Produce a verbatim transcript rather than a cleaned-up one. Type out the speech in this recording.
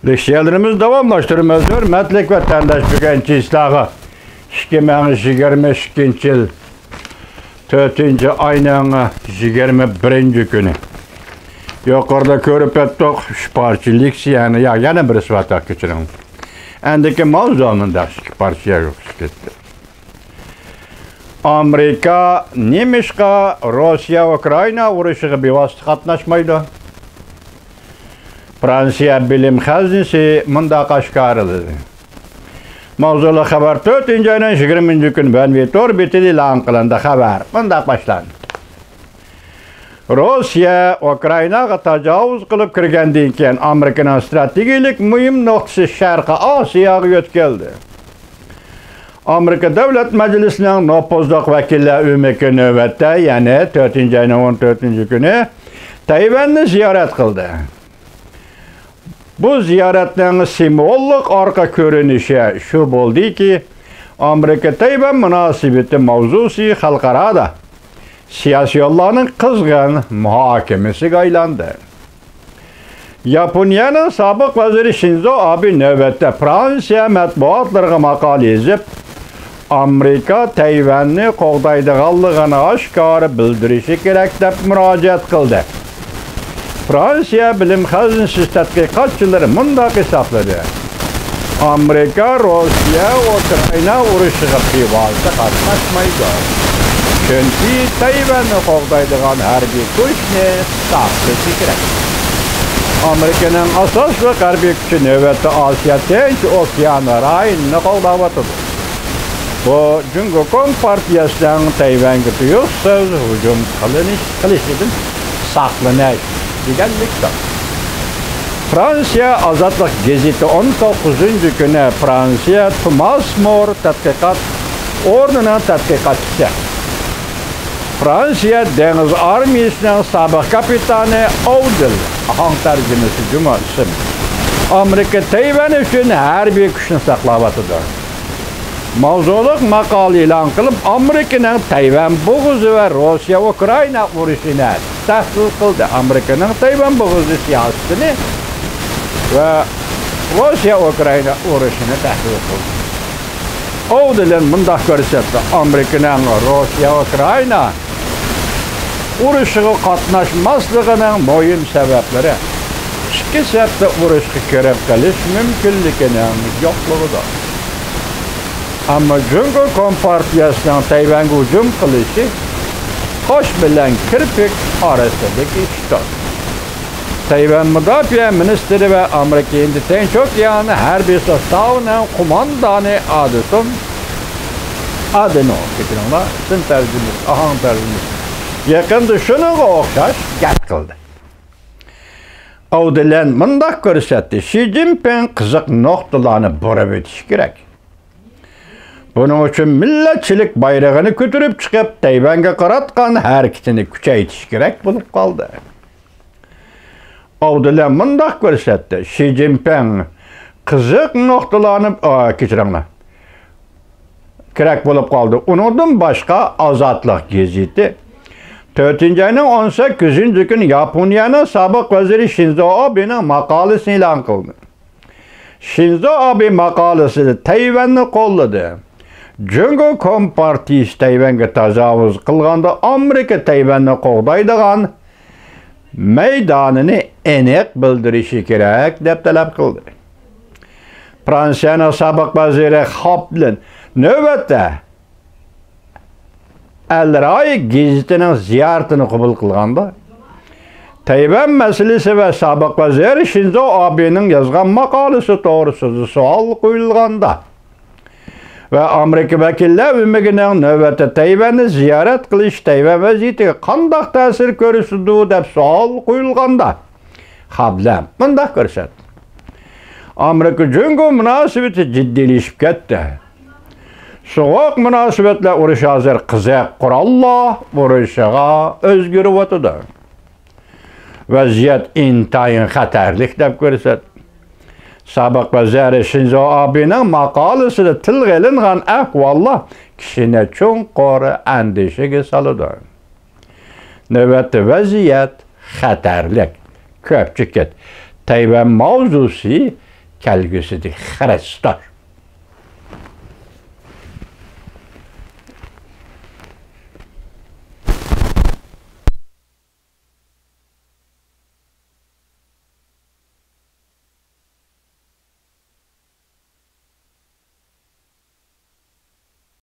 لېكسىيەلىرىمىزنى داۋاملاشتۇرىمىز. ھۆرمەتلىك ۋەتەنداش، بۈگۈن چىسلاغا ئىككى مىڭ يىگىرمە ئىككىنچى يىل تۆتىنچى ئاينىڭ يىگىرمە بىرىنچى كۈنى. يۇقىرىدا كۆرۈپ ئۆتتۇق، ئۈچ پارچە لېكسىيەنى، يا، يەنە بىرسى بار، كەچۈرۈڭ. ئەندىكى ماۋزۇ مۇنداق، ئىككى پارچە يەرگە ئۇقۇشۇپ كەتتى. ئامېرىكا نېمىشقا روسىيە ئۇكرائىنا ئۇرۇشىغا بىۋاسىتە قاتناشمايدۇ؟ فرانسىيە بىلىم خەزىنىسى مۇنداق ئاشكارىلىدى. ماۋزۇلۇق خەۋەر تۆتىنچى ئاينىڭ يىگىرمىنچى كۈنى ۋەنۋى تور بېتىدە ئېلان قىلىندى. خەۋەر مۇنداق باشلاندى. روسىيە ئۇكرائىناغا تاجاۋۇز قىلىپ كىرگەندىن كېيىن، ئامېرىكىنىڭ ئىستراتېگىيەلىك مۇھىم نۇقتىسى شەرقىي ئاسىياغا يۆتكەلدى. ئامېرىكا دۆلەت مەجلىسىنىڭ نوپۇزلۇق ۋەكىللەر ئۆمىكى نۆۋەتتە، يەنى تۆتىنچى ئاينىڭ ئون تۆتىنچى كۈنى تەيۋەننى زىيارەت قىلدى. بۇ زىيارەتنىڭ سىمۋوللۇق ئارقا كۆرۈنۈشى شۇ بولدىكى، ئامېرىكا تەيۋەن مۇناسىۋىتى ماۋزۇسى خەلقئارادا سىياسىيونلارنىڭ قىزغىن مۇھاكىمىسىگە ئايلاندى. ياپونىيەنىڭ سابىق ۋەزىرى شىنزو ئابې نۆۋەتتە فرانسىيە مەتبۇئاتلىرىغا ماقالە يېزىپ، ئامېرىكا تەيۋەننى قوغدايدىغانلىقىنى ئاشكارا بىلدۈرۈشى كېرەك، دەپ مۇراجىئەت قىلدى. فرانسىيە بىلىم خەزىنىسى تەتقىقاتچىلىرى مۇنداق ھېسابلىدى: ئامېرىكا روسىيە ئۇكرائىنا ئۇرۇشىغا بىۋاسىتە قاتناشمايدۇ، چۈنكى تەيۋەننى قوغدايدىغان ھەربىي كۈچنى ساقلىشى كېرەك. ئامېرىكىنىڭ ئاساسلىق ھەربىي كۈچى نۆۋەتتە ئاسىيا تىنچ ئوكيان رايونىنى قوغداۋاتىدۇ. بۇ جۇڭگو كومپارتىيەسىنىڭ تەيۋەنگە تۇيۇقسىز ھۇجۇم قىلىنىش، قىلىشىدىن ساقلىنىش دېگەنلىكتۇر. فرانسىيە ئازادلىق گېزىتى ئون توققۇزىنچى كۈنى فرانسىيە توماس مور تەتقىقات ئورنىنىڭ تەتقىقاتچىسى، فرانسىيە دېڭىز ئارمىيىسىنىڭ سابىق كاپىتانى ئاۋدىل، ئاھاڭ تەرجىمىسى جۇما ئىسىم، ئامېرىكا تەيۋەن ئۈچۈن ھەربىي كۈچنى ساقلاۋاتىدۇ. ماۋزۇلۇق ماقالە ئېلان قىلىپ، ئامېرىكىنىڭ تەيۋەن بوغۇزى ۋە روسىيە ئۇكرائىنا ئۇرۇشىنى تەھلىل قىلدى. ئامېرىكىنىڭ تەيۋەن بوغۇزى سىياسىتىنى ۋە روسىيە ئۇكرائىنا ئۇرۇشىنى تەھلىل قىلدى. ئاۋدىلىن مۇنداق كۆرسەتتى: ئامېرىكىنىڭ روسىيە ئۇكرائىنا ئۇرۇشىغا قاتناشماسلىقىنىڭ مۇھىم سەۋەبلىرى ئىككى سەپتە ئۇرۇشقا كىرىپ قېلىش مۇمكىنلىكىنىڭ يوقلۇقىدۇر. ئەمما جۇڭگو كومپارتىيەسىنىڭ تەيۋەنگە ھۇجۇم قىلىشى قاش بىلەن كىرپىك ئارىسىدىكى ئىشتۇر. تەيۋەن مۇداپىئە مىنىستىرى ۋە ئامېرىكا ھىندى تىنچ ئوكيان ھەربىي سوستاۋىنىڭ قوماندانى ئادىسون، ئادىنو، كەچۈرۈڭلار، سىن تەرجىمىسى، ئاھاڭ تەرجىمىسى يېقىندا شۇنىڭغا ئوخشاش گەپ قىلدى. ئاۋدىلەن مۇنداق كۆرسەتتى: شى جىنپىڭ قىزىق نۇقتىلارنى بۇرۇۋېتىشى كېرەك. بۇنىڭ ئۈچۈن مىللەتچىلىك بايرىقىنى كۆتۈرۈپ چىقىپ، تەيۋەنگە قاراتقان ھەرىكىتىنى كۈچەيتىشى كېرەك بولۇپ قالدى. ئاۋدىلەن مۇنداق كۆرسەتتى: شى جىنپىڭ قىزىق نۇقتىلارنى، ئا، كەچۈرۈڭلار، كېرەك بولۇپ قالدى. ئۇنىڭدىن باشقا، ئازادلىق گېزىتى تۆتىنچى ئاينىڭ ئون سەككىزىنچى كۈنى ياپونىيەنىڭ سابىق ۋەزىرى شىنزو ئابېنىڭ ماقالىسىنى ئېلان قىلدى. شىنزو ئابې ماقالىسىدە تەيۋەننى قوللىدى. جۇڭگو كومپارتىيىسى تەيۋەنگە تاجاۋۇز قىلغاندا، ئامېرىكا تەيۋەننى قوغدايدىغان مەيدانىنى ئېنىق بىلدۈرۈشى كېرەك، دەپ تەلەپ قىلدى. فرانسىيەنىڭ سابىق ۋەزىرى خابلىن نۆۋەتتە ئەل رايى گېزىتىنىڭ زىيارىتىنى قوبۇل قىلغاندا، تەيۋەن مەسىلىسى ۋە سابىق ۋەزىر شىنزو ئابېنىڭ يازغان ماقالىسى توغرىسىدا سوئال قويۇلغاندا ۋە ئامېرىكا ۋەكىللەر ئۆمىكىنىڭ نۆۋەتتە تەيۋەننى زىيارەت قىلىشى تەيۋەن ۋەزىيىتىگە قانداق تەسىر كۆرسىتىدۇ، دەپ سوئال قويۇلغاندا، خابلەن مۇنداق كۆرسەتتى: ئامېرىكا جۇڭگو مۇناسىۋىتى جىددىيلىشىپ كەتتى. سوغۇق مۇناسىۋەتلەر ئۇرۇشى ھازىر قىزىق قوراللار ئۇرۇشىغا ئۆزگىرىۋاتىدۇ. ۋەزىيەت ئىنتايىن خەتەرلىك، دەپ كۆرسەتتى. سابىق ۋەزىر شىنزو ئابېنىڭ ماقالىسىدە تىلغا ئېلىنغان ئەھۋاللار كىشىنى چوڭقۇر ئەندىشىگە سالىدۇ. نۆۋەتتە ۋەزىيەت خەتەرلىك. كۆپچىكىت، تەيۋەن ماۋزۇسى كەلگۈسىدىكى خىرىستال